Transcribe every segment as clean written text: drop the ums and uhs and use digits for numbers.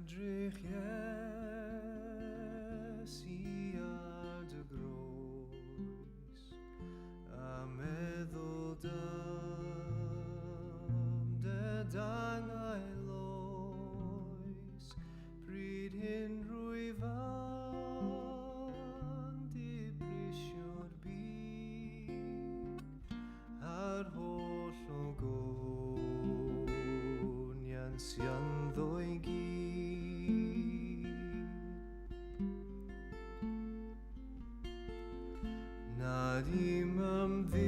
Edrych Iesu ar dy groes a meddwl dam dy dangau loes pryd hyn rwyf yn dibrisio'r byd A'r holl ogoniant sy ynddo i gyd. Nad i'm ymddiried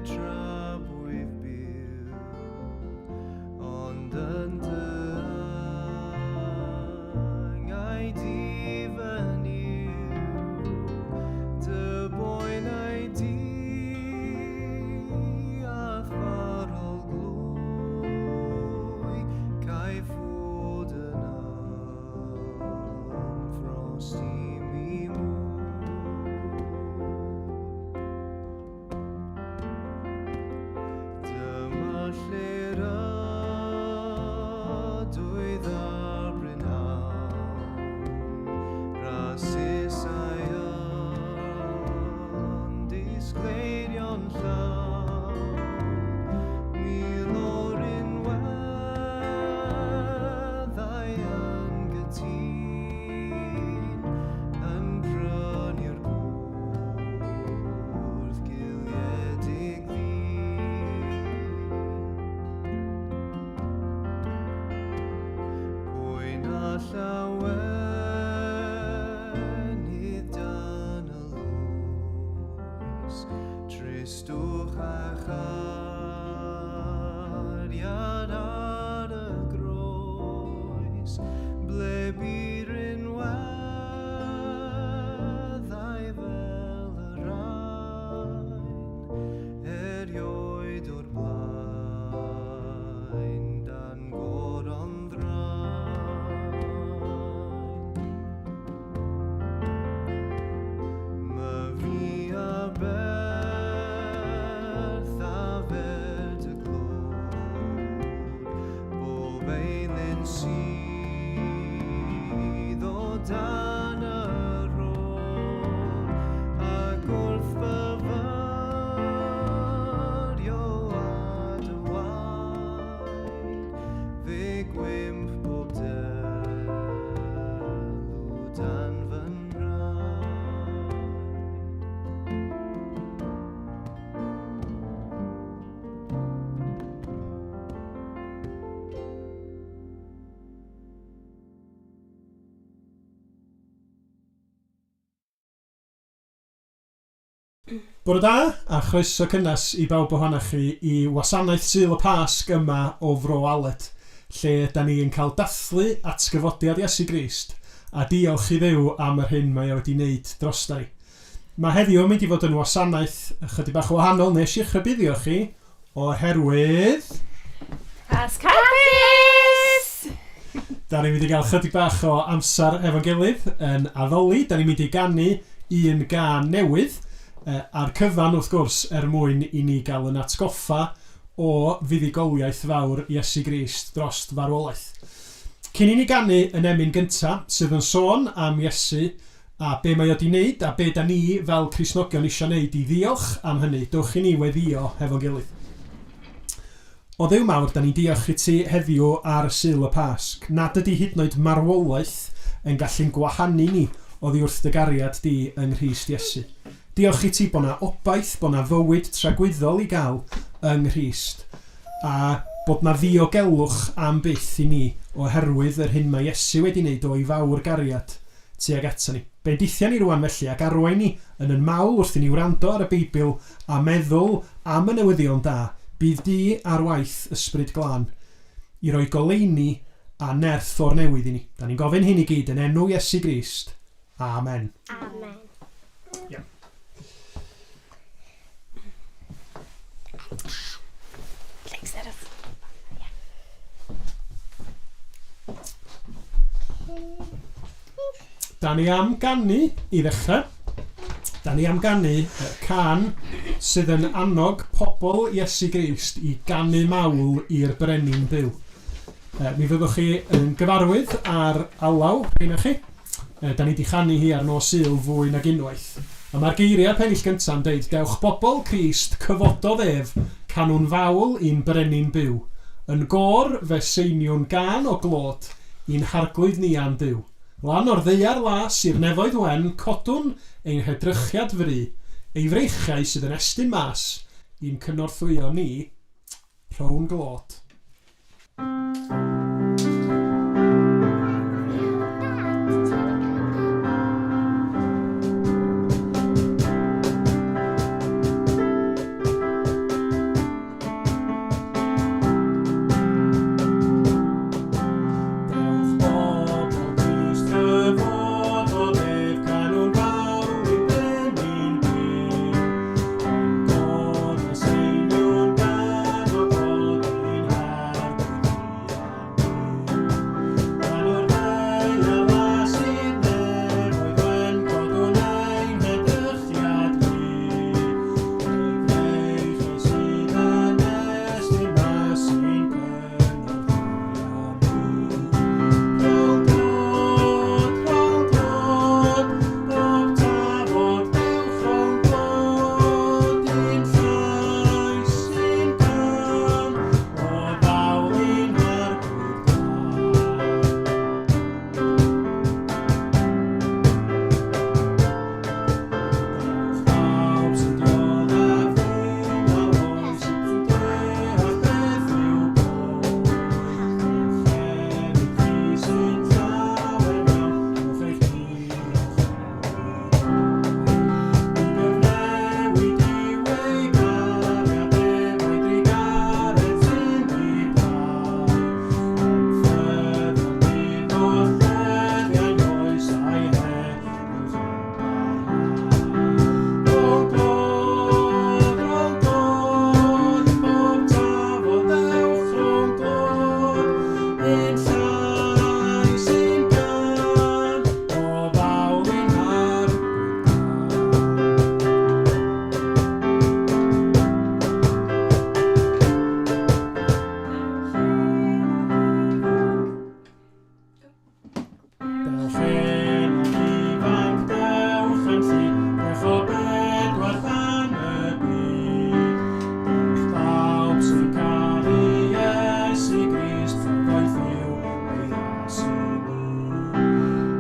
tra bwyf byw, ond yn dy angau di fy Nuw, dy boenau di a'th farol glwy, caiff fod yn ymffrost i mi mwy. Dyma lle'r ydwydd ar brynhawn, Brasusau yn disgleirio'n llawn, Mil o'r unweddau yn gytûn, Yn prynu'r Wrth giliedig ddyn. Pwy na llawenydd dan y loes, Tristwch a chariad ar y groes, Ble bu Rhinweddau fel y rhain erioed o'r blaen dan goron ddraen. Myfi a berth a fer dy glod, bob eilun sydd o dan y rôl, ac wrth fyfyrio a dy waed, fe gwymp bob delw dan fy nhraed. Bore da, a chroeso cynnes i bawb ohonoch chi i wasanaeth Sul y Pasg yma o Fro Aled, lle yda ni yn cael dathlu atgyfodiad Iesu Grist a diolch i Dduw am yr hyn mae o wedi wneud drosta ni. Mae heddiw yn mynd i fod yn wasanaeth ychydig bach o wahanol, nes i'ch rhybuddio chi, Oherwydd... Pasg hapus! Da ni'n mynd i gael chydig bach o amser efo'n gilydd yn addoli. Da ni'n mynd i ganu un gân newydd, a'r cyfan wrth gwrs er mwyn i ni gael yn atgoffa o fuddugoliaeth fawr Iesu Grist drost farwolaeth. Cyn i ni ganu yn emyn gynta, sydd yn sôn am Iesu A be mae o 'di neud, a be da ni fel Cristnogion isio neud i ddiolch am hynny, dowch i ni weddïo hefo'n gilydd. O Dduw mawr, da ni'n diolch i ti heddiw ar Sul y Pasg, nad ydi hyd yn oed marwolaeth yn gallu'n gwahanu ni oddi wrth dy gariad di yng Nghrist Iesu. Diolch i ti bo 'na obaith, bo 'na fywyd tragwyddol i gael yng Nghrist, a bod 'na ddiogelwch am byth i ni oherwydd yr hyn mae Iesu wedi neud o'i fawr gariad tuag aton ni. Bendithia ni rwan felly ac arwain ni yn yn mawl wrth i ni wrando ar y Beibl a meddwl am y newyddion da. Bydd di ar waith, Ysbryd Glân, i roi goleuni a nerth o'r newydd i ni. Da ni'n gofyn hyn i gyd yn enw Iesu Grist. Amen. Amen. Iawn. Da ni am ganu i ddechrau. Da ni am ganu cân sydd yn annog pobl Iesu Grist i ganu mawl i'r brenin byw. Mi fyddwch chi yn gyfarwydd â'r alaw, rheina chi. Da ni 'di chanu hi ar nos Sul fwy nag unwaith. A mae'r geiriau pennill gynta'n deud Dewch bobl Crist, cyfododd ef, canwn fawl i'n brenin byw. Yn gôr, fe seiniwn gân o glod i'n Harglwydd ni a'n Duw. Lan o'r ddaear las i'r nefoedd wen, codwn ein hedrychiad fry, ei freichiau sydd yn estyn mas i'n cynorthwyo ni, rhown glod. Dewch bobl Grist cyfododd ef, canwn fawl i'n brenin byw. Yn gôr y seiniwn gan o glod i'n Harglwydd ni a'n Duw. Gan o'r ddaear las i'r nefoedd wen, codwn ein hedrychiad hyd. Ei freichiau sydd yn estyn mas i'n cynorthwyo ni. Rhown glod, rhown glod, bob tafod dewch rhown glod, un llais, un gân, o fawl i'n Harglwydd glân. Dewch bawb sy'n dioddef flin a oes, sy'n deall beth yw poen. Dewch hefyd chi sy'n llawen iawn, rhowch eich diolch o'i I gyfnewid yw ei gariad ef a'i drugaredd sy'n ddi-dai. Yn ffyddlon bydd holl ddyddiau'n oes a'i heddwch yn parhau. Rhown glod, rhown glod, bob tafod dewch rhown glod, un llais, un gân, o fawl i'n Harglwydd glân. Dewch hen ac ifanc, dewch yn llu, dewch o bedwar ban y byd. Dewch bawb sy'n caru Iesu Grist, cyfoeth yw ei ras i ni.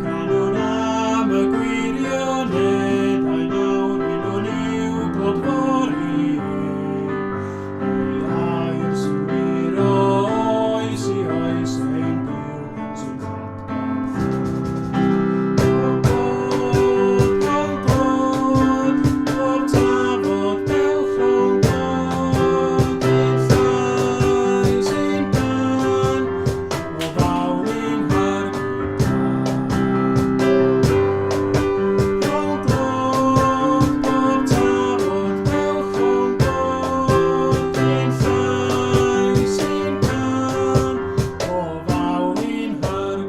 Canwn am y gwirioneddau nawr, unwn i'w glodfori ef. Ei air sy'n wir o oes i oes, ein Duw sy'n rhad bob lle. Rhown glod, rhown glod, bob tafod, dewch rhown glod, un llais, un gân, o fawl i'n Harglwydd glân. Rhown glod, bob tafod, dewch rhown glod, un llais, un gân, o fawl i'n Harglwydd glân.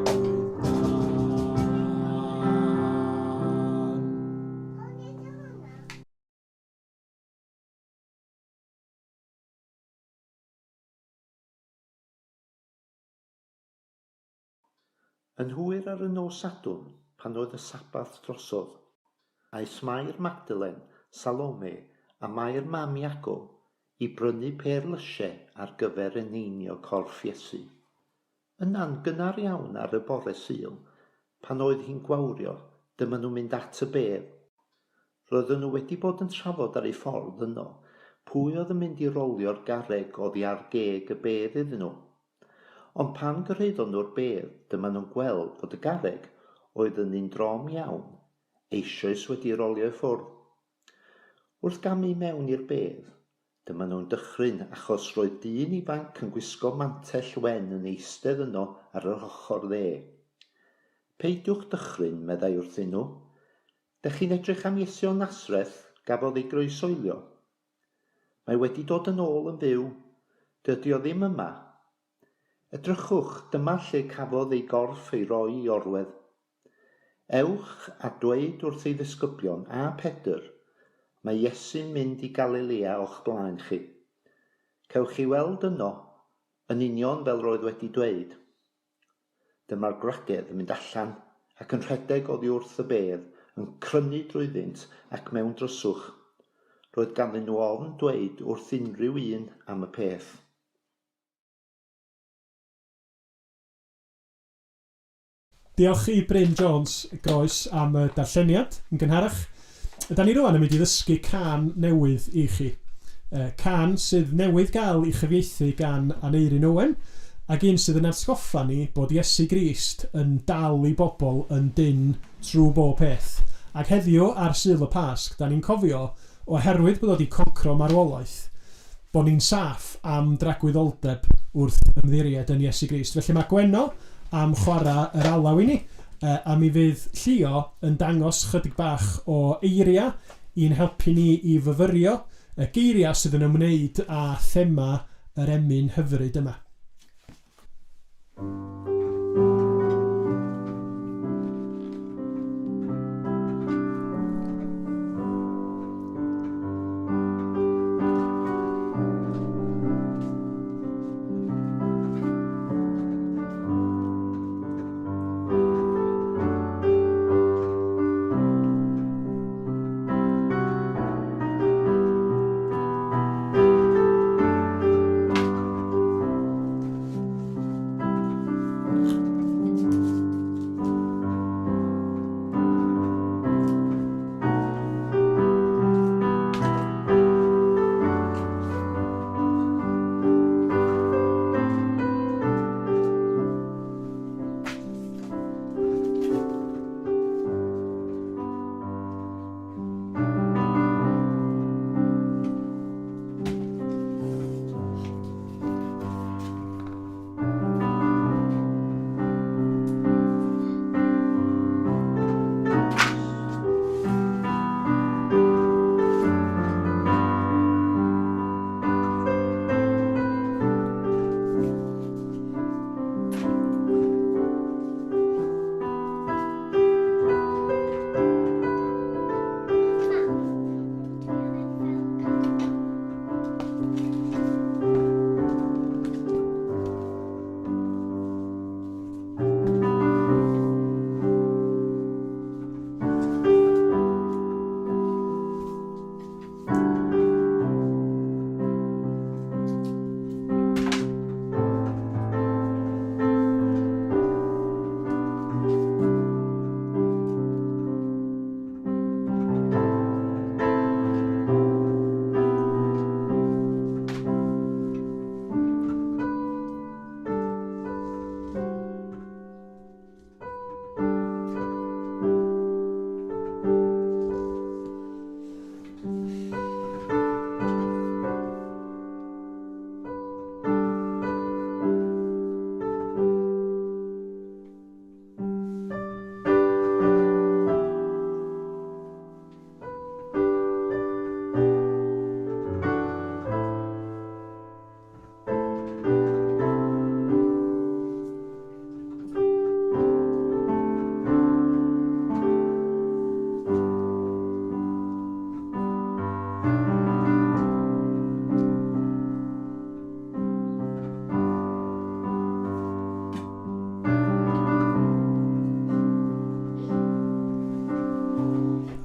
Yn hwyr ar y nos Sadwrn, pan oedd y Sabath drosodd, aeth Mair Magdalen, Salome, a Mair mam Iago i brynu pêr lysiau ar gyfer eneinio corff Iesu. Yna'n gynnar iawn ar y bore Sul, pan oedd hi'n gwawrio, dyma nhw'n mynd at y bedd. Roedden nhw wedi bod yn trafod ar eu ffordd yno pwy oedd yn mynd i rolio'r garreg oddi ar geg y bedd iddyn nhw. Ond pan gyrhaeddon nhw'r bedd, dyma nhw'n gweld fod y garreg, oedd yn un drom iawn, eisoes wedi rolio i ffwrdd. Wrth gamu i mewn i'r bedd, dyma nhw'n dychryn achos roedd dyn ifanc yn gwisgo mantell wen yn eistedd yno ar yr ochr dde. Peidiwch dychryn, meddai wrthyn nhw. Dech chi'n edrych am Iesu o Nasreth gafodd ei groeshoelio? Mae wedi dod yn ôl yn fyw. Dydy o ddim yma. Edrychwch, dyma lle cafodd ei gorff ei roi i orwedd. Ewch a dweud wrth ei ddisgyblion a Pedr, mae Iesu'n mynd i Galilea o'ch blaen chi. Cewch chi weld yno. Yn union fel roedd wedi dweud. Dyma'r gwragedd yn mynd allan ac yn rhedeg oddi wrth y bedd, yn crynu drwyddynt ac mewn dryswch. Roedd ganddyn nhw ofn dweud wrth unrhyw un am y peth. Diolch i Bryn Jones Groes am y darlleniad yn gynharach. Da ni rwan yn mynd i ddysgu cân newydd i chi. Cân sydd newydd gael ei chyfieithu gan Aneurin Owen, ac un sydd yn atgoffa ni bod Iesu Grist yn dal i bobl yn dynn trwy bob peth. Ac heddiw, ar Sul y Pasg, da ni'n cofio, oherwydd bod o 'di concro marwolaeth, bod ni'n saff am dragwyddoldeb wrth ymddiried yn Iesu Grist. Felly mae Gwenno am chwarae yr alaw i ni, a mi fydd Llio yn dangos chydig bach o eiriau i'n helpu ni i fyfyrio, y geiriau sydd yn ymwneud â thema yr emyn hyfryd yma.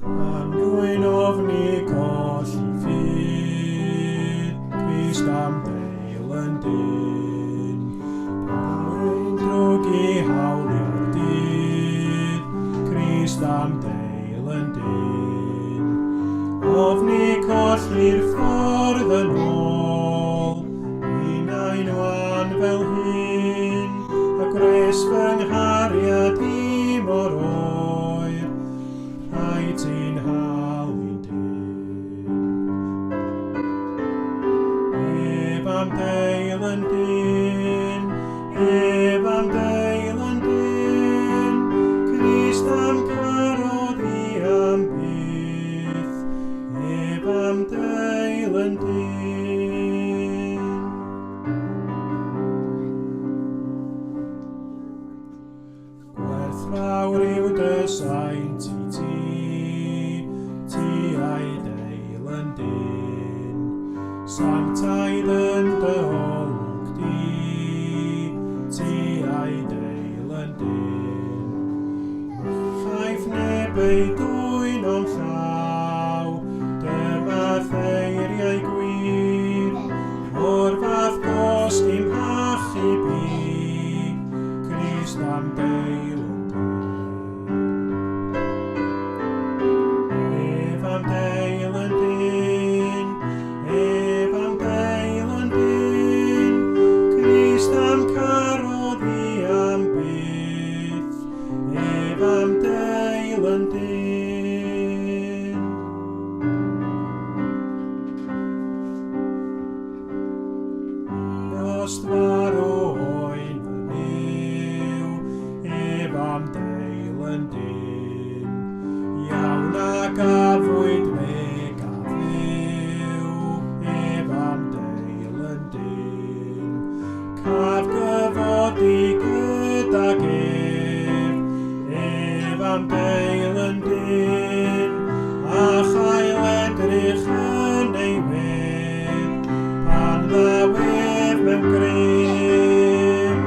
Am dwi'n ofni colli ffydd, Crist am deil yn dyn. Pan drwg i hawlio'r dydd, Crist am deil yn dyn. Ofni colli'r ffordd yn ôl, Innau'n wan fel hyn, a gwres fy nghariad i mor oer, rhaid ti'n halu'n dyn. Ef am deil yn dyn, ef am deil yn dyn, Crist am carodd i am byth, ef am deil yn dyn. Gwerthfawr yw dy saint i ti, ti a'i deil yn dyn. Sanctaidd yn dy olwg di, eu dwyn o'm llaw. Dyma theiriau gwir, o'r fath gost i'm hachub i, Crist am deilwng dyn. Ef am deil yn dyn, ef am deil yn dyn, Crist am carodd i am byth, ef am deil yn dyn. Os farw oen fy Nuw, ef am deil yn dyn. Iawn a gafwyd me gaf fyw, ef am deil yn dyn. Caf gyfodi gydag ef, ef am deil yn dyn, a chael edrych yn ei wedd, pan ddaw ef mewn grym.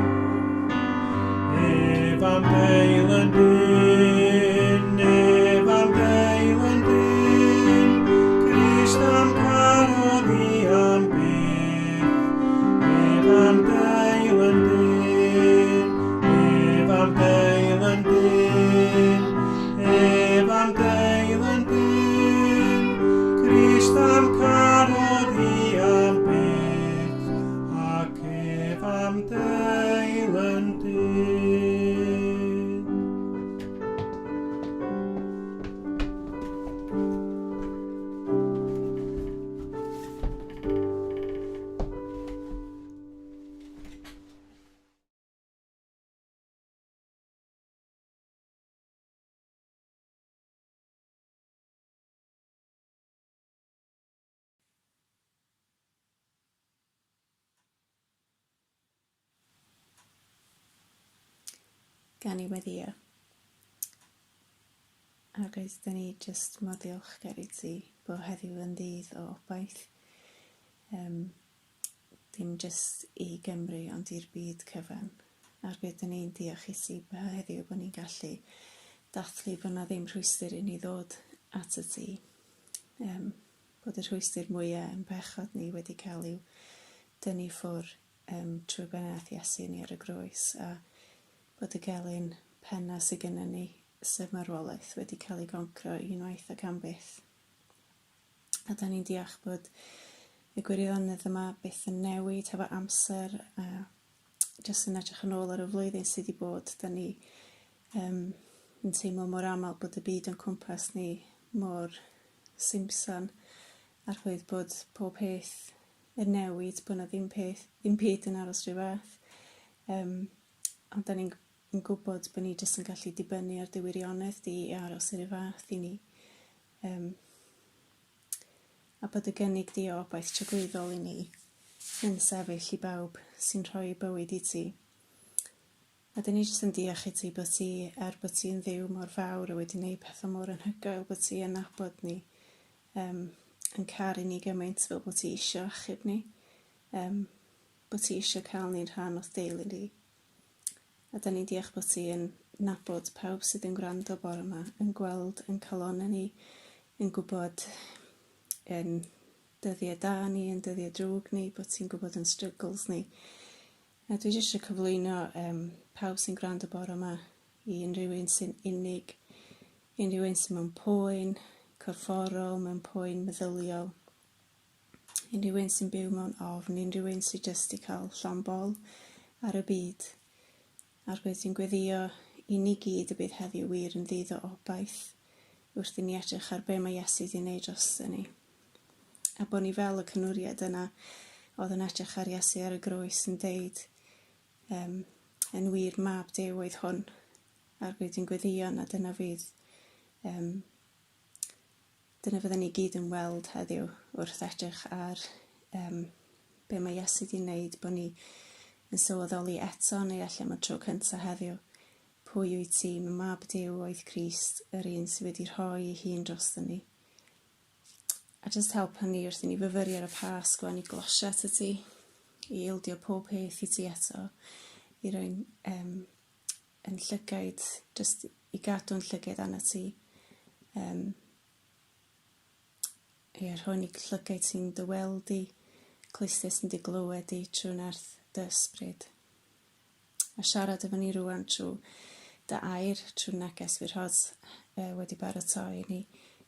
Ef am deil yn dyn, ef am deil yn dyn, Crist am carodd i am byth. Ef am deil yn dyn, ef am deil yn dyn, ef am deil yn dyn, Crist am carodd i am byth, ac ef am deil yn dyn. Gan i weddio. Ac oes, da ni jyst mor ddiolchgar i ti bod heddiw yn ddydd o obaith. Dim jyst i Gymru ond i'r byd cyfan. Ac rydyn ni'n diolch i ti bod heddiw bod ni'n gallu dathlu bod 'na ddim rhwystr i ni ddod at y ti. Bod y rhwystr mwyaf yn pechod ni wedi cael i'w dynnu ffwr trwy be wnaeth Iesu ni ar y groes, a bod y gelyn penna sydd gennym ni, sef marwolaeth, wedi cael ei goncro unwaith ac am byth. A da ni'n diolch bod y gwirionedd yma byth yn newid hefo amser, a jyst yn edrych yn ôl ar y flwyddyn sydd wedi bod, da ni yn teimlo mor aml bod y byd o'n cwmpas ni mor simsan, a'r ffaith bod pob peth yn newid, bod 'na ddim peth, ddim byd yn aros rhyw fath. Ond da ni'n yn gwybod bod ni jyst yn gallu dibynnu ar dy wirionedd di i aros yr un fath i ni. A bod y gynnig di o obaith tragwyddol i ni yn sefyll i bawb sy'n rhoi bywyd i ti. A dyn ni jyst yn diolch i ti bod ti, er bod ti'n Dduw mor fawr a wedi gwneud pethau mor anhygoel, bod ti yn nabod ni, yn caru ni gymaint fel bod ti isio achub ni, bod ti isio cael ni'n rhan o'th deulu ni. A da ni'n diolch bod ti yn nabod pawb sydd yn gwrando bore yma, yn gweld yn calonnau ni, yn gwybod yn dyddiau da ni, yn dyddiau drwg ni, bod ti'n gwybod yn struggles ni. A dwi jyst eisiau cyflwyno pawb sy'n gwrando bore yma i unrhyw un sy'n unig, unrhyw un sy'n mewn poen corfforol, mewn poen meddyliol, unrhyw un sy'n byw mewn ofn, unrhyw un sy'n jyst i cael llond bol ar y byd. A'r gwedd sy'n gweddio i ni gyd y bydd heddiw wir yn ddydd o obaith wrth i ni edrych ar be mae Iesu wedi wneud drosto ni. A bod ni fel y canwriad yna oedd yn edrych ar Iesu ar y groes yn deud, yn wir mab Duw oedd hwn. A'r gwedd dwi'n gweddio na dyna fydd, dyna fydden ni gyd yn weld heddiw wrth edrych ar be mae Iesu wedi wneud, bod ni yn sylweddoli eto, neu ella am y tro cyntaf heddiw, pwy wyt ti, mae mab Duw oedd Crist, yr un sydd wedi rhoi ei hun drosto ni. A jyst helpa ni wrth i ni fyfyrio ar y Pasg wan i glosio atat ti, i ildio pob peth i ti eto, i roi'n yn llygaid, jyst i gadw'n llygaid arnat ti. Um, ie, rhoi ni llygaid sy'n dy weld di, clustiau sy'n dy glywed di trwy nerth dy ysbryd. A siarad efo ni rwan trwy dy air, trwy neges fydd Rhod wedi baratoi ni.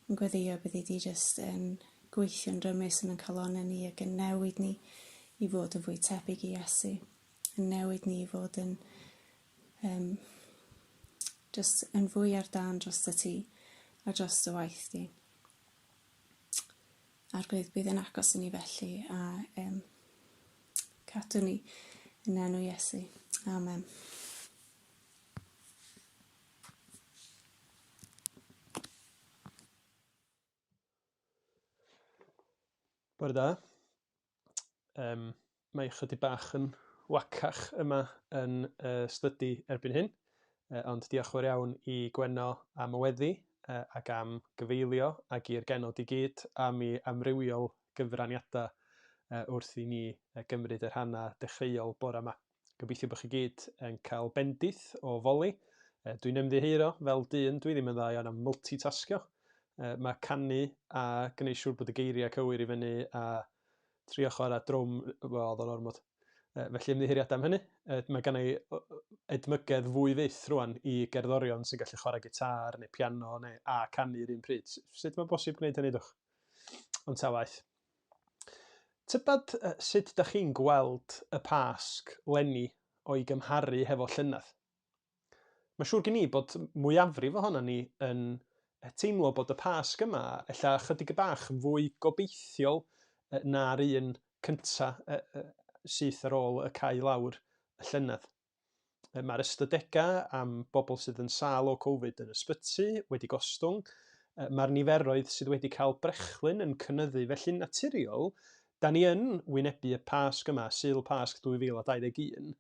Yn gweddio byddi di jyst yn gweithio'n rymus yn ein calonnau ni ac yn newid ni i fod yn fwy tebyg i Iesu. Yn newid ni i fod yn um, jyst yn fwy ar dan dros y ti a dros dy waith di. Arglwydd, bydd yn agos i ni felly a um, cadw ni yn enw Iesu. Amen. Bore da. Um, mae ychydig bach yn wacach yma yn y stydi erbyn hyn, ond diolch fawr iawn i Gwenno am y weddi ac am gyfeilio ac i'r genod i gyd am i amrywiol gyfraniadau wrth i ni gymryd y rhannau dechreuol bore yma. Gobeithio bod chi gyd yn cael bendith o foli. Dwi'n ymddiheuro fel dyn, dwi ddim yn dda iawn am multitasgio. Mae canu a gwneud siŵr bod y geiriau cywir i fyny a trio chwarae drwm, wel, oedd o'n ormod. Felly ymddiheuriadau am hynny. Mae gen i edmygedd fwy fyth rwan i gerddorion sy'n gallu chwarae gitar neu piano neu a canu yr un pryd. Sut mae'n bosib gwneud hynny, dwch? Ond ta waeth. Tybed sut da chi'n gweld y Pasg 'leni o'i gymharu hefo llynedd? Mae'n siŵr gen i bod mwyafrif ohonon ni yn teimlo bod y Pasg yma ella ychydig bach yn fwy gobeithiol na'r un cynta syth ar ôl y cau lawr y llynedd. Mae'r ystadegau am bobl sydd yn sâl o Covid yn ysbyty wedi gostwng. Mae'r niferoedd sydd wedi cael brechlyn yn cynyddu. Felly'n naturiol, da ni yn wynebu y Pasg yma, Sul Pasg 2021,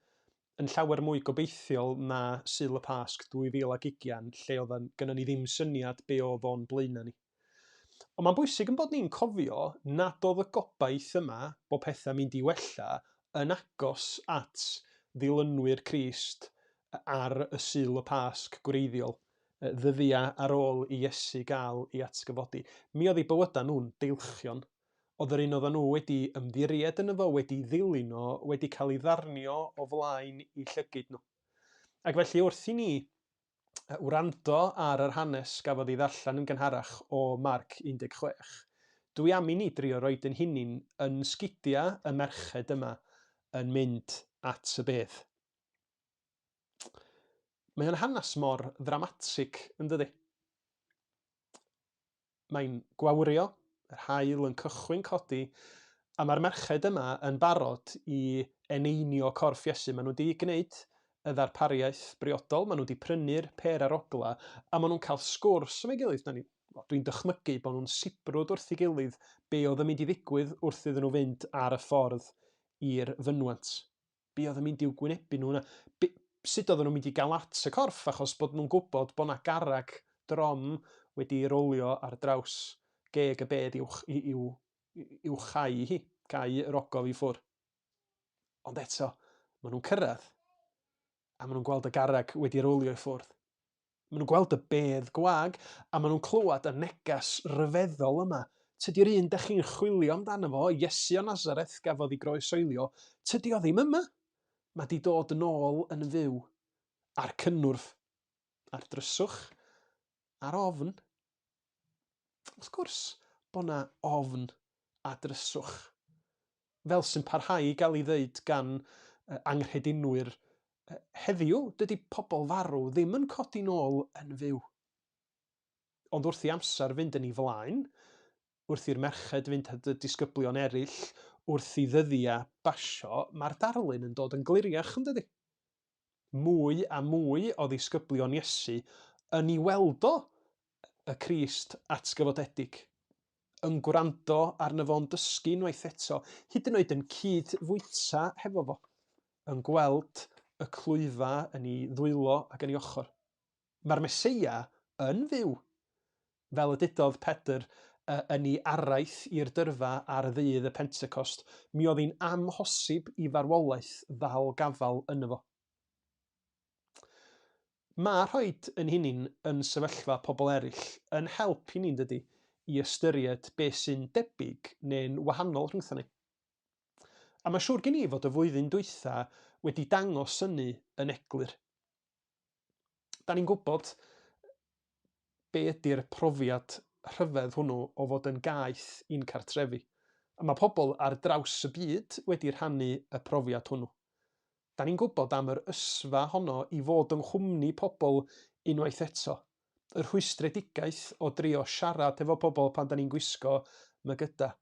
yn llawer mwy gobeithiol na Sul y Pasg 2020 lle oedd gynnon ni ddim syniad be oedd o'n blaenau ni. Ond mae'n bwysig yn bod ni'n cofio nad oedd y gobaith yma bod pethau'n mynd i wella yn agos at ddilynwyr Crist ar y Sul y Pasg gwreiddiol, ddyddiau ar ôl i Iesu gael ei atgyfodi. Mi oedd eu bywydau nhw'n deilchion. Oedd yr un oedden nhw wedi ymddiried yno fo, wedi ddilyn o, wedi cael ei ddarnio o flaen eu llygid nhw. Ac felly wrth i ni wrando ar yr hanes gafodd ei ddarllen yn gynharach o Marc 16, dwi am i ni drio roid yn hunin yn sgidiau y merched yma yn mynd at y bedd. Mae o'n hanes mor ddramatig, yn dydi? Mae'n gwawrio, yr haul yn cychwyn codi, a mae'r merched yma yn barod i eneinio corff Iesu. Maen nhw wedi gwneud y ddarpariaeth briodol, maen nhw wedi prynu'r pêr arogla, a maen nhw'n cael sgwrs am ei gilydd. Na ni, dwi'n dychmygu bod nhw'n sibrwd wrth ei gilydd be oedd yn mynd i ddigwydd wrth iddyn nhw fynd ar y ffordd i'r fynwent. Be oedd yn mynd i'w gwynebu nhw yna? Be, sut oedden nhw'n mynd i gael at y corff achos bod nhw'n gwybod bod 'na garreg drom wedi ei rolio ar draws geg y bedd i'w, i'w, i'w chau hi, cau yr ogof i ffwr. Ond eto, maen nhw'n cyrraedd a maen nhw'n gweld y garreg wedi rolio i ffwrdd. Maen nhw'n gweld y bedd gwag a maen nhw'n clywed y neges ryfeddol yma. Tydi'r un da chi'n chwilio amdano fo, Iesu o Nazareth gafodd ei groeshoelio, tydi o ddim yma. Mae di dod yn ôl yn fyw. A'r cynnwrf, a'r dryswch, a'r ofn. Wrth gwrs bod 'na ofn a dryswch, fel sy'n parhau i gael ei ddeud gan anghredinwyr heddiw, dydy pobl farw ddim yn codi nôl yn fyw. Ond wrth i amser fynd yn ei flaen, wrth i'r merched fynd at y disgyblion eraill, wrth i ddyddiau basio, mae'r darlun yn dod yn gliriach, yn dydy? Mwy a mwy o ddisgyblion Iesu yn ei weld o, y Crist atgyfodedig, yn gwrando arno fo'n dysgu unwaith eto, hyd yn oed yn cyd-fwyta hefo fo, yn gweld y clwyfa yn ei ddwylo ac yn ei ochr. Mae'r Meseia yn fyw, Fel y dudodd Pedr yn ei araith i'r dyrfa ar ddydd y Pentecost, mi oedd hi'n amhosib i farwolaeth ddal gafael yno fo. Mae rhoid yn hunin yn sefyllfa pobl eraill yn help i ni, yn dydi, i ystyried be sy'n debyg neu'n wahanol rhyngthon ni. A mae'n siŵr gen i fod y flwyddyn dwytha wedi dangos hynny yn eglur. Da ni'n gwybod be ydy'r profiad rhyfedd hwnnw o fod yn gaeth i'n cartrefi. A mae pobl ar draws y byd wedi rhannu y profiad hwnnw. Da ni'n gwybod am yr ysfa honno i fod yng nghwmni pobl unwaith eto. Y rhwystredigaeth o drio siarad efo pobl pan da ni'n gwisgo mygydau.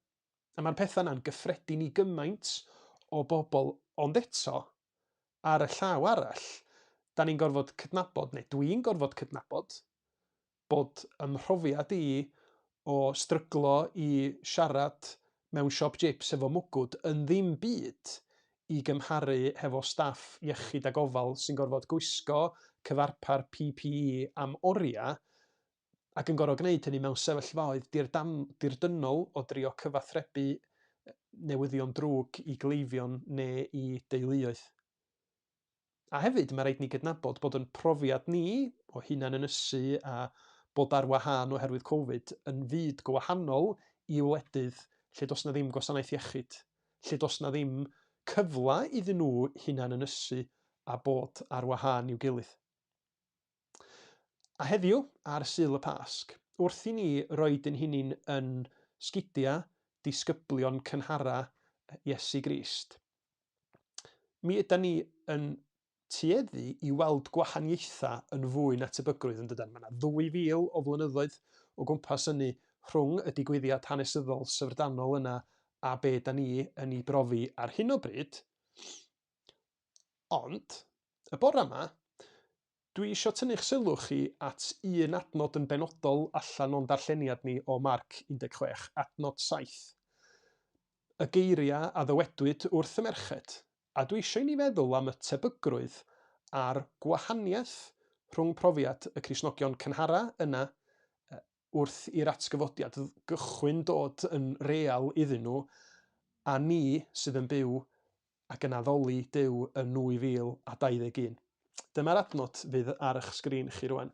A mae'r pethau yna'n gyffredin i gymaint o bobl, ond eto, ar y llaw arall, da ni'n gorfod cydnabod, neu dwi'n gorfod cydnabod, bod ym mhrofiad i o stryglo i siarad mewn siop jips efo mwgwd yn ddim byd i gymharu hefo staff iechyd a gofal sy'n gorfod gwisgo cyfarpar PPE am oriau ac yn gorfod gwneud hynny mewn sefyllfaoedd dirdynnol o drio cyfathrebu newyddion drwg i gleifion neu i deuluoedd. A hefyd, mae rhaid ni gydnabod bod yn profiad ni o hunan ynysu a bod ar wahân oherwydd Covid yn fyd go wahanol i wledydd lle does 'na ddim gwasanaeth iechyd, lle does 'na ddim cyfle iddyn nhw hunan ynysu a bod ar wahân i'w gilydd. A heddiw, ar Sul y Pasg, wrth i ni roid ein hunin yn sgidiau disgyblion cynhara Iesu Grist, mi ydan ni yn tueddu i weld gwahaniaethau yn fwy na tebygrwydd, yn dydan? Mae yna 2,000 o flynyddoedd o gwmpas hynny rhwng y digwyddiad hanesyddol syfrdanol yna a be da ni yn ei brofi ar hyn o bryd. Ond, y bore yma, dwi isio tynnu'ch sylw chi at un adnod yn benodol allan o'n darlleniad ni o Marc 16, adnod 7. Y geiriau a ddywedwyd wrth y merched, a dwi eisiau i ni feddwl am y tebygrwydd a'r gwahaniaeth rhwng profiad y Cristnogion cynhara yna wrth i'r atgyfodiad gychwyn dod yn real iddyn nhw, a ni sydd yn byw ac yn addoli Duw yn 2021. Dyma'r adnod fydd ar eich sgrin chi rwan.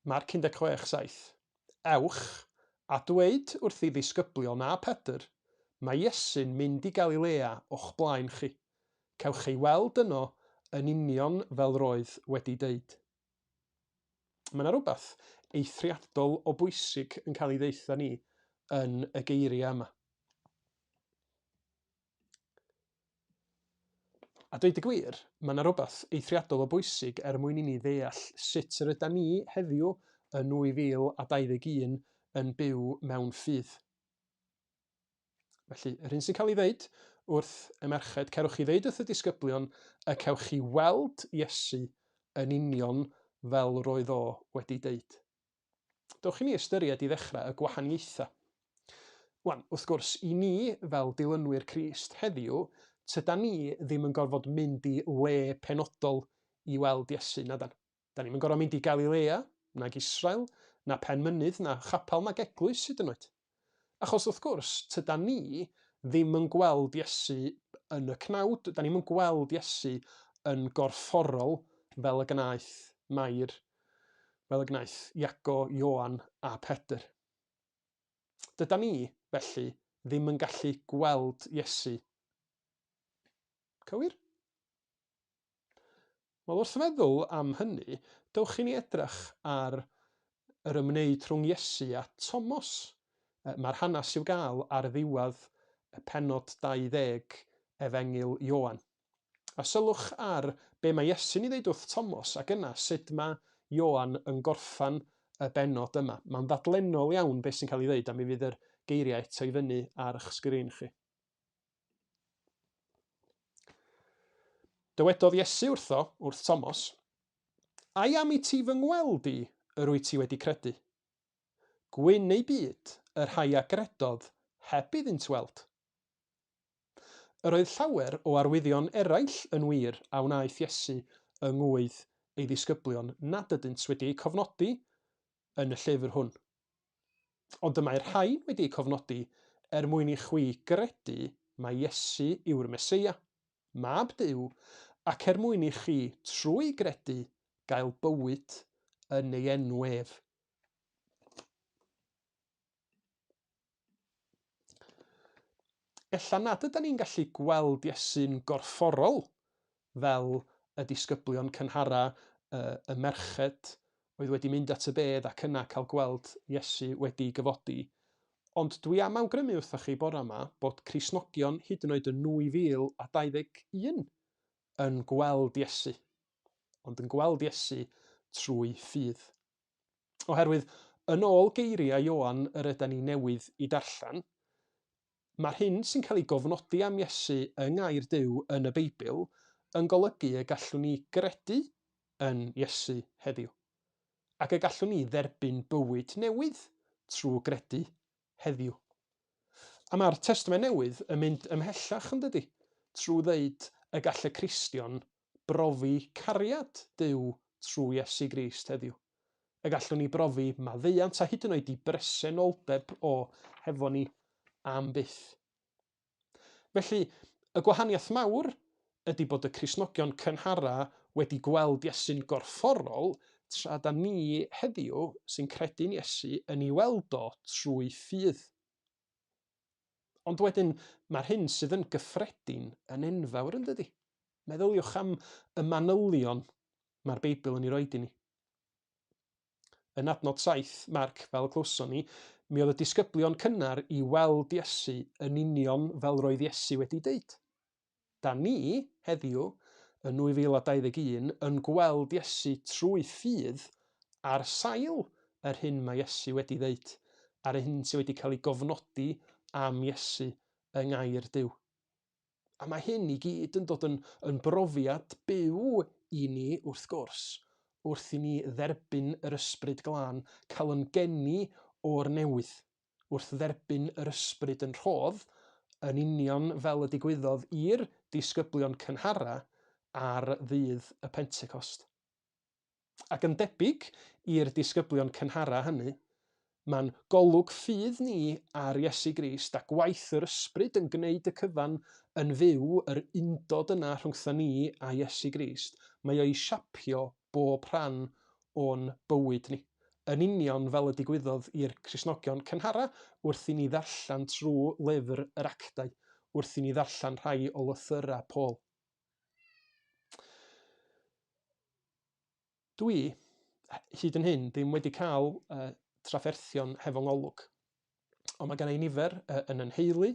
Marc 16, 7. Ewch, a dweud wrth ei ddisgyblion a Pedr, mae Iesu'n mynd i Galilea o'ch blaen chi. Cewch ei weld yno yn union fel roedd wedi deud. Mae yna rhywbeth eithriadol o bwysig yn cael ei ddeutha ni yn y geiriau yma. A dweud y gwir, mae yna rywbeth eithriadol o bwysig er mwyn i ni ddeall sut yr ydan ni heddiw yn 2021 yn byw mewn ffydd. Felly, yr hyn sy'n cael ei ddeud wrth y merched, cerwch chi ddeud wrth y disgyblion y cewch chi weld Iesu yn union fel roedd o wedi deud. Dewch i ni ystyried i ddechrau y gwahaniaethau. Wan, wrth gwrs, i ni fel dilynwyr Crist heddiw, tydan ni ddim yn gorfod mynd i le penodol i weld Iesu, na dan. Da ni'm yn gorfod mynd i Galilea, nag Israel, na pen mynydd, na chapel, nag eglwys hyd yn oed. Achos wrth gwrs, tydan ni ddim yn gweld Iesu yn y cnawd, da ni'm yn gweld Iesu yn gorfforol fel y gwnaeth Mair, fel y gwnaeth Iago, Ioan a Pedr. Dydan ni, felly, ddim yn gallu gweld Iesu. Cywir? Wel, wrth feddwl am hynny, dewch i ni edrych ar yr ymwneud rhwng Iesu a Tomos. Mae'r hanes i'w gael ar ddiwedd y pennod 20 Efengyl Ioan. A sylwch ar be mae Iesu'n ei ddeud wrth Tomos ac yna sut mae Ioan yn gorffen y bennod yma. Mae'n ddadlennol iawn beth sy'n cael ei ddeud a mi fydd yr geiriau eto i fyny ar eich sgrin chi. Dywedodd Iesu wrtho, wrth Tomos, Ai am i ti fy ngweld i yr wyt ti wedi credu? Gwyn eu byd, y rhai a gredodd heb iddynt weld. Yr oedd llawer o arwyddion eraill yn wir a wnaeth Iesu yng ngŵydd ei ddisgyblion nad ydynt wedi eu cofnodi yn y llyfr hwn. Ond y mae'r rhain wedi eu cofnodi er mwyn i chwi gredu mai Iesu yw'r Meseia, Mab Duw, ac er mwyn i chi, trwy gredu, gael bywyd yn ei enw ef. Ella nad ydan ni'n gallu gweld Iesu'n gorfforol fel y disgyblion cynhara, y merched oedd wedi mynd at y bedd ac yna cael gweld Iesu wedi gyfodi. Ond dwi am awgrymu wrthoch chi bore yma bod Cristnogion hyd yn oed yn 2021 yn gweld Iesu, ond yn gweld Iesu trwy ffydd. Oherwydd, yn ôl geiriau Ioan yr ydan ni newydd i darllen, mae'r hyn sy'n cael ei gofnodi am Iesu yng Ngair Duw yn y Beibl yn golygu y gallwn ni gredu yn Iesu heddiw, ac y gallwn ni dderbyn bywyd newydd trwy gredu heddiw. A mae'r Testament Newydd yn mynd ymhellach, yn dydy, trwy ddeud y gall y Cristion brofi cariad Duw trwy Iesu Grist heddiw. Y gallwn ni brofi maddeuant a hyd yn oed i bresenoldeb o hefo ni am byth. Felly, y gwahaniaeth mawr ydy bod y Cristnogion cynhara wedi gweld Iesu'n gorfforol, tra da ni heddiw sy'n credu'n Iesu yn ei weld o trwy ffydd. Ond wedyn, mae'r hyn sydd yn gyffredin yn enfawr yn dydy? Meddyliwch am y manylion mae'r Beibl yn ei roed i ni. Yn adnod 7, Marc, fel y clywson ni, mi oedd y disgyblion cynnar i weld Iesu yn union fel roedd Iesu wedi deud. Da ni, heddiw, yn 2021, yn gweld Iesu trwy ffydd ar sail yr hyn mae Iesu wedi ddeud, a'r hyn sydd wedi cael ei gofnodi am Iesu yng Ngair Duw. A mae hyn i gyd yn dod yn, yn brofiad byw i ni, wrth gwrs, wrth i ni dderbyn yr Ysbryd Glân, cael yn geni o'r newydd, wrth dderbyn yr Ysbryd yn rhodd, yn union fel y digwyddodd i'r disgyblion cynhara ar ddydd y Pentecost. Ac yn debyg i'r disgyblion cynhara hynny, mae'n golwg ffydd ni ar Iesu Grist a gwaith yr Ysbryd yn gwneud y cyfan yn fyw, yr undod yna rhwngtho ni a Iesu Grist, mae o i siapio bob rhan o'n bywyd ni. Yn union fel y digwyddodd i'r Cristnogion cynhara wrth i ni ddarllen trwy lyfr yr Actau, wrth i ni ddarllen rhai o lythyrau Paul. Dwi, hyd yn hyn, ddim wedi cael uh, trafferthion hefo ngolwg. Ond mae gen i nifer uh, yn yn nheulu,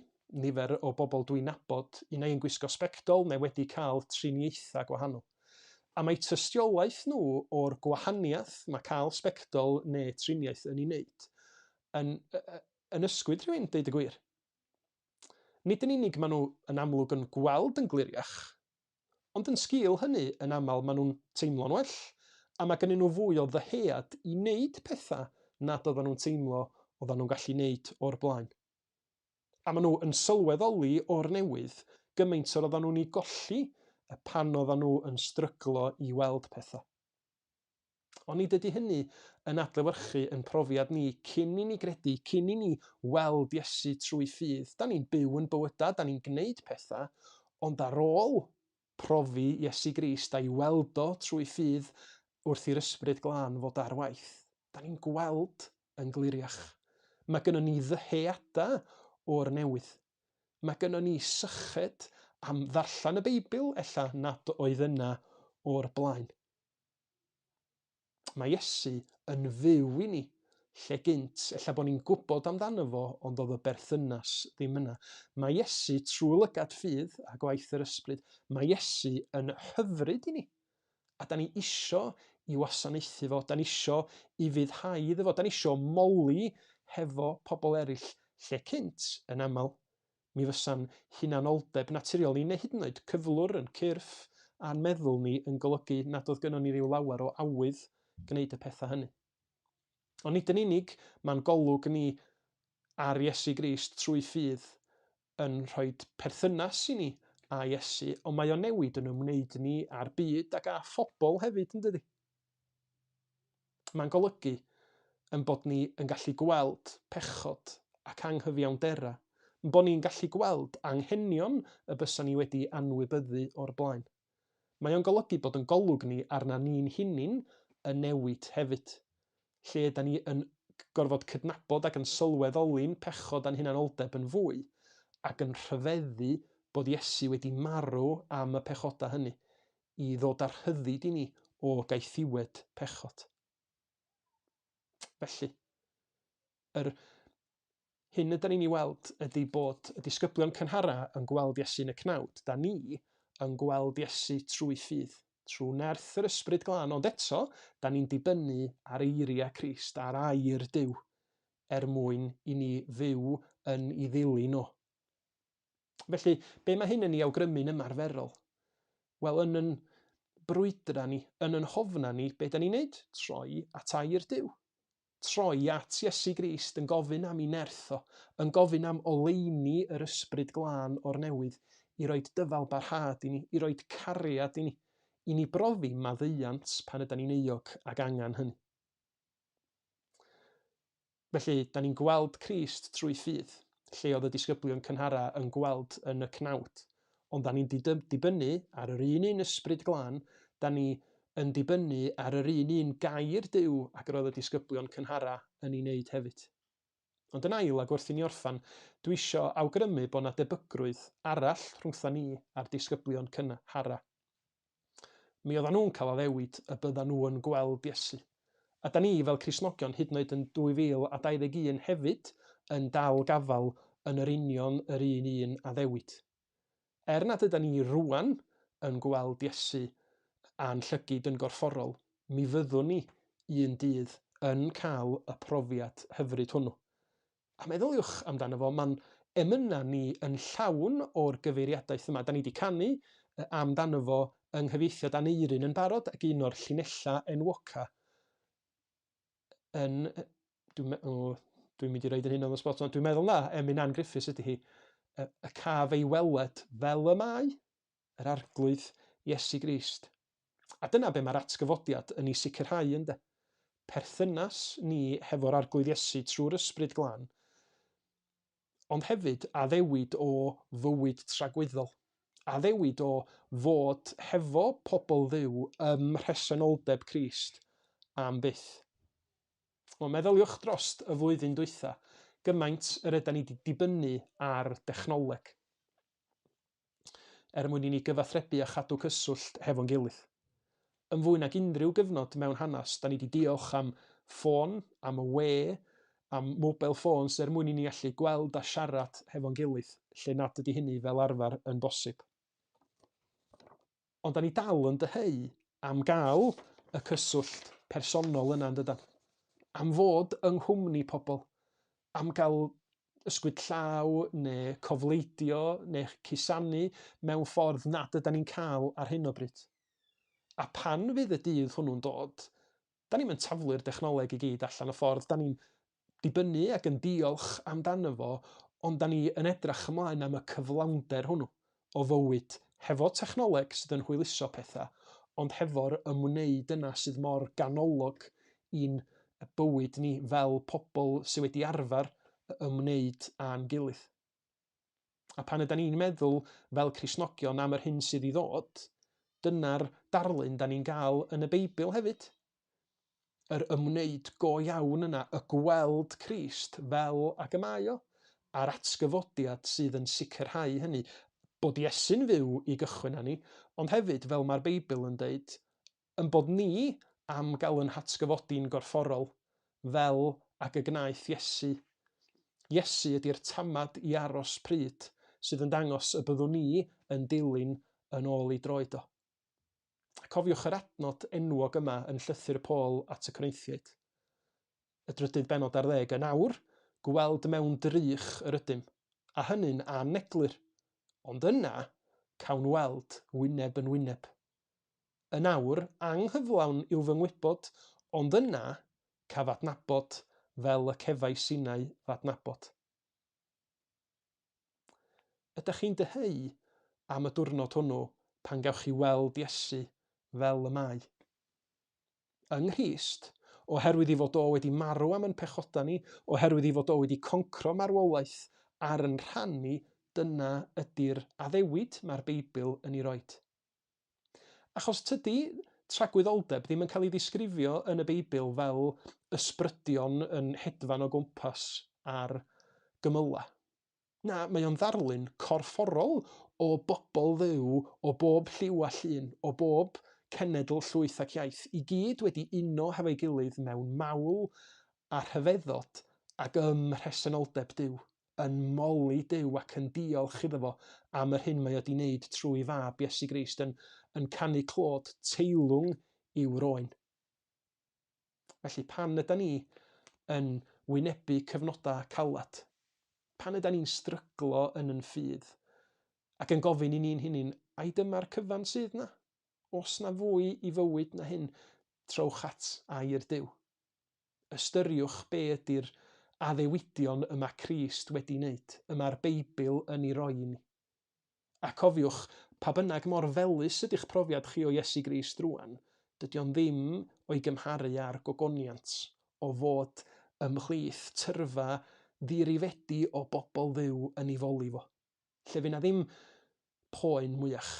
nifer o bobl dwi'n nabod, unai yn gwisgo sbectol neu wedi cael triniaethau gwahanol. A mae tystiolaeth nhw o'r gwahaniaeth mae cael sbectol neu triniaeth yn ei wneud yn, yn ysgwyd rhywun, deud y gwir. Nid yn unig maen nhw yn amlwg yn gweld yn gliriach, ond yn sgil hynny yn aml maen nhw'n teimlo'n well a mae gennyn nhw fwy o ddyhead i wneud pethau nad oedden nhw'n teimlo oedden nhw'n gallu wneud o'r blaen. A maen nhw yn sylweddoli o'r newydd gymaint yr oedden nhw'n ei golli pan oedden nhw yn stryglo i weld pethau. Ond nid ydy hynny yn adlewyrchu yn profiad ni cyn i ni gredu, cyn i ni weld Iesu trwy ffydd. Da ni'n byw yn bywydau, da ni'n gwneud pethau, ond ar ôl profi Iesu Grist a'i weld o trwy ffydd wrth i'r Ysbryd Glân fod ar waith, da ni'n gweld yn gliriach. Mae gynnon ni ddyheadau o'r newydd. Mae gynnon ni syched am ddarllen y Beibl, ella nad oedd yna o'r blaen. Mae Iesu yn fyw i ni, lle gynt, ella bod ni'n gwybod amdano fo, ond oedd y berthynas ddim yna. Mae Iesu, trwy lygad ffydd a gwaith yr ysbryd, mae Iesu yn hyfryd i ni. A da ni isio i wasanaethu fo, da ni isio i fuddhau iddo fo, da ni isio moli hefo pobl eraill lle cynt, yn aml, Mi fysa'n hunanoldeb naturiol ni, neu hyd yn oed cyflwr yn cyrff a'n meddwl ni yn golygu nad oedd gynnon ni ryw lawer o awydd gwneud y pethau hynny. Ond nid yn unig mae'n golwg ni ar Iesu Grist trwy ffydd yn rhoi perthynas i ni â Iesu, ond mae o'n newid yn ymwneud ni â'r byd ac â phobl hefyd, yn dydi? Mae'n golygu yn bod ni yn gallu gweld pechod ac anghyfiawndera. Bo ni'n gallu gweld anghenion y bysa ni wedi anwybyddu o'r blaen. Mae o'n golygu bod yn golwg ni arna ni'n hunin yn newid hefyd. Lle yda ni yn gorfod cydnabod ac yn sylweddoli'n pechod a'n hunanoldeb yn fwy, ac yn rhyfeddu bod Iesu wedi marw am y pechodau hynny, i ddod â rhyddid i ni o gaethiwed pechod. Felly, yr hyn ydy ni'n ei weld ydy bod y disgyblion cynhara yn gweld Iesu yn y cnawd. Da ni yn gweld Iesu trwy ffydd, trwy nerth yr Ysbryd Glân, ond eto, da ni'n dibynnu ar eiriau Crist, ar air Duw, er mwyn i ni fyw yn ei ddilyn o. Felly, be mae hyn yn ei awgrymu'n ymarferol? Wel, yn yn brwydra ni, yn yn hofna ni, be da ni'n neud? Troi at air Duw. Troi at Iesu Grist yn gofyn am ei nerth o, yn gofyn am oleuni yr Ysbryd Glân o'r newydd i roid dyfal barhad i ni, i roid cariad i ni, i ni brofi maddeuant pan ydan ni'n euog ag angen hynny. Felly, da ni'n gweld Crist trwy ffydd, lle oedd y disgyblion cynhara yn gweld yn y cnawd. Ond da ni'n dibynnu ar yr un un Ysbryd Glân, da ni yn dibynnu ar yr un un gair Duw ag yr oedd y disgyblion cynhara yn ei wneud hefyd. Ond yn ail, ac wrth i ni orffan, dwi isio awgrymu bod 'na debygrwydd arall rhwngtha ni a'r disgyblion cynhara. Mi oeddan nhw'n cael addewid y byddan nhw yn gweld Iesu. A da ni fel Cristnogion hyd yn oed yn 2021 hefyd yn dal gafael yn yr union yr un un addewid. Er nad ydan ni rŵan yn gweld Iesu â'n llygid yn gorfforol, mi fyddwn ni un dydd yn cael y profiad hyfryd hwnnw. A meddyliwch amdano fo, mae'n emynau ni yn llawn o'r gyfeiriadaeth yma. Da ni wedi canu amdano fo yng nghyfieithiad Aneurin yn barod, ac un o'r llinellau enwoca yn... Dwi'n oh, dwi mynd i roid yn hyn on the spot, ond dwi'n meddwl na, emyn Ann Griffiths ydy hi, y, y caf ei weled fel y mae, yr arglwydd Iesu Grist. A dyna be mae'r atgyfodiad yn ei sicrhau ynde. Perthynas ni hefo'r arglwydd Iesu trwy'r Ysbryd Glân, ond hefyd addewid o fywyd tragwyddol. Addewid o fod hefo pobl Dduw ym mhresenoldeb Crist am byth. Wel, meddyliwch drost y flwyddyn dwytha, gymaint yr ydan ni wedi dibynnu ar dechnoleg er mwyn i ni gyfathrebu a chadw cyswllt hefo'n gilydd. Yn fwy nag unrhyw gyfnod mewn hanes, da ni wedi diolch am ffôn, am y we, am mobile phones er mwyn i ni allu gweld a siarad hefo'n gilydd, lle nad ydy hynny fel arfer yn bosib. Ond da ni dal yn dyheu am gael y cyswllt personol yna, yn dydan? Am fod yng nghwmni pobl, am gael ysgwyd llaw neu cofleidio neu cusanu mewn ffordd nad ydan ni'n cael ar hyn o bryd. A pan fydd y dydd hwnnw'n dod, Da ni'm yn taflu'r dechnoleg i gyd allan y ffordd, da ni'n dibynnu ac yn diolch amdano fo, ond da ni yn edrach ymlaen am y cyflawnder hwnnw o fywyd hefo technoleg sydd yn hwyluso pethau, ond hefo'r ymwneud yna sydd mor ganolog i'n bywyd ni fel pobl sydd wedi arfer ymwneud â'n gilydd. A pan ydan ni'n meddwl fel Cristnogion am yr hyn sydd i ddod, dyna'r darlun da ni'n gael yn y Beibl hefyd. Yr ymwneud go iawn yna, y gweld Crist fel ag y mae o, a'r atgyfodiad sydd yn sicrhau hynny, bod Iesu'n fyw i gychwyn â ni, ond hefyd, fel mae'r Beibl yn deud, Ein bod ni am gael yn hatgyfodi'n gorfforol, fel ag y gwnaeth Iesu. Iesu ydy'r tamad i aros pryd, sydd yn dangos y byddwn ni yn dilyn yn ôl ei droed o. A cofiwch yr adnod enwog yma yn llythyr Paul at y Corinthiaid. Y drydydd bennod ar ddeg, yn awr, gweld mewn drych yr ydym, a hynny'n aneglur, ond yna cawn weld wyneb yn wyneb. Yn awr, anghyflawn yw fy ngwybod, ond yna caf adnabod fel y cefais innau f'adnabod. Ydych chi'n dyheu am y diwrnod hwnnw pan gewch chi weld Iesu fel y mae? Yng Nghrist, oherwydd ei fod o wedi marw am ein pechodau ni, oherwydd ei fod o wedi concro marwolaeth Ar yn rhan ni, dyna ydy'r addewid mae'r Beibl yn ei roid. Achos tydi tragwyddoldeb ddim yn cael ei ddisgrifio yn y Beibl fel ysbrydion yn hedfan o gwmpas ar gymylau. Na, mae o'n ddarlun corfforol o bobl Dduw o bob lliw a llun, o bob cenedl, llwyth ac iaith, i gyd wedi uno hefo'i gilydd mewn mawl a rhyfeddod ac ym mhresenoldeb Duw, yn moli Duw ac yn diolch iddo fo am yr hyn mae o 'di wneud trwy Fab Iesu Grist, yn, yn canu clod teilwng i'w roen. Felly pan yda ni yn wynebu cyfnodau caled, pan yda ni'n stryglo yn yn ffydd, ac yn gofyn i ni'n hunain, ai dyma'r cyfan sydd 'na? Oes 'na fwy i fywyd na hyn? Trowch at air Duw. Ystyriwch be ydy'r addewidion y mae Crist wedi wneud, y mae'r Beibl yn ei roi i ni. A cofiwch, pa bynnag mor felys ydy'ch profiad chi o Iesu Grist rŵan, dydy o'n ddim o'i gymharu â'r gogoniant o fod ymhlith tyrfa ddirifedi o bobl Dduw yn ei foli fo. Lle fydd 'na ddim poen mwyach.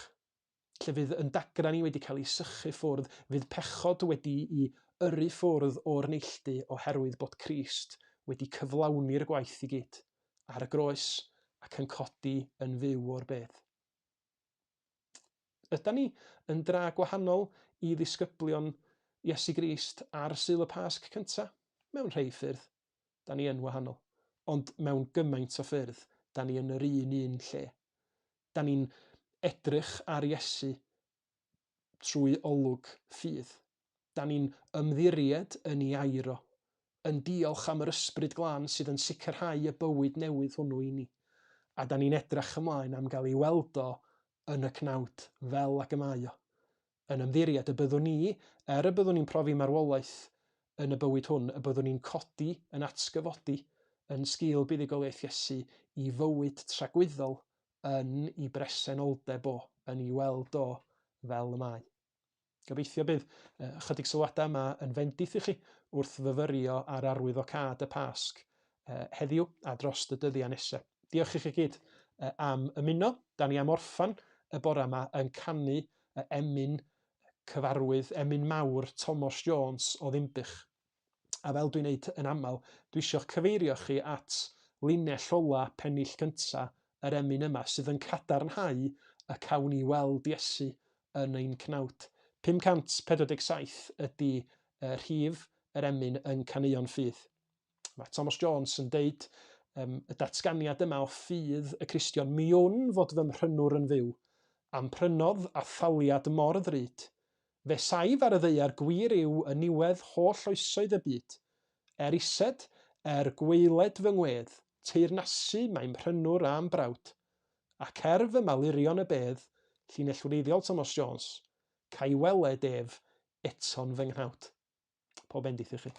Lle fydd yn dagrau ni wedi cael ei sychu ffwrdd, fydd pechod wedi'i yrru ffwrdd o'r neilltu oherwydd bod Crist wedi cyflawni'r gwaith i gyd, ar y groes ac yn codi yn fyw o'r bedd. Ydan ni yn dra gwahanol i ddisgyblion Iesu Grist ar Sul y Pasg cynta? Mewn rhei ffyrdd, da ni yn wahanol. Ond mewn gymaint o ffyrdd, da ni yn yr un un lle. Da ni'n edrych ar Iesu trwy olwg ffydd. Da ni'n ymddiried yn ei air o, yn diolch am yr Ysbryd Glân sydd yn sicrhau y bywyd newydd hwnnw i ni. A da ni'n edrach ymlaen am gael ei weld o yn y cnawd, fel ag y mae o. Yn ymddiried y byddwn ni, er y byddwn ni'n profi marwolaeth yn y bywyd hwn, y byddwn ni'n codi, yn atgyfodi, yn sgil buddugoliaeth Iesu i fywyd tragwyddol yn i bresenoldeb o, yn i weld o fel y mae. Gobeithio bydd ychydig sylwadau yma yn fendith i chi wrth fyfyrio ar arwyddocâd y Pasg heddiw a dros y dyddiau nesaf. Diolch i chi gyd am ymuno. Da ni am orffan y bore yma yn canu emyn cyfarwydd, emyn mawr Tomos Jones o Ddinbych. A fel dwi'n neud yn aml, dwi eisiau'ch cyfeirio chi at linell ola pennill cynta yr emyn yma sydd yn cadarnhau y cawn ni weld Iesu yn ein cnawd. 547 ydy rhif yr emyn yn Caneuon Ffydd. Mae Thomas Jones yn deud um, y datganiad yma o ffydd y Cristion, mi wn fod fy mhrynwr yn fyw, a'm prynodd a thaliad mor ddrud. Fe saif ar y ddaear gwir yw yn niwedd holl oesoedd y byd. Er ised, er gwaeled fy ngwedd, teyrnasu mae mhrynwr a'm brawd. Ac er fy malurion y bedd, llinell wreiddiol Thomas Jones, ca'i weled ef eto'n fy nghnawd. Pob bendith i chi.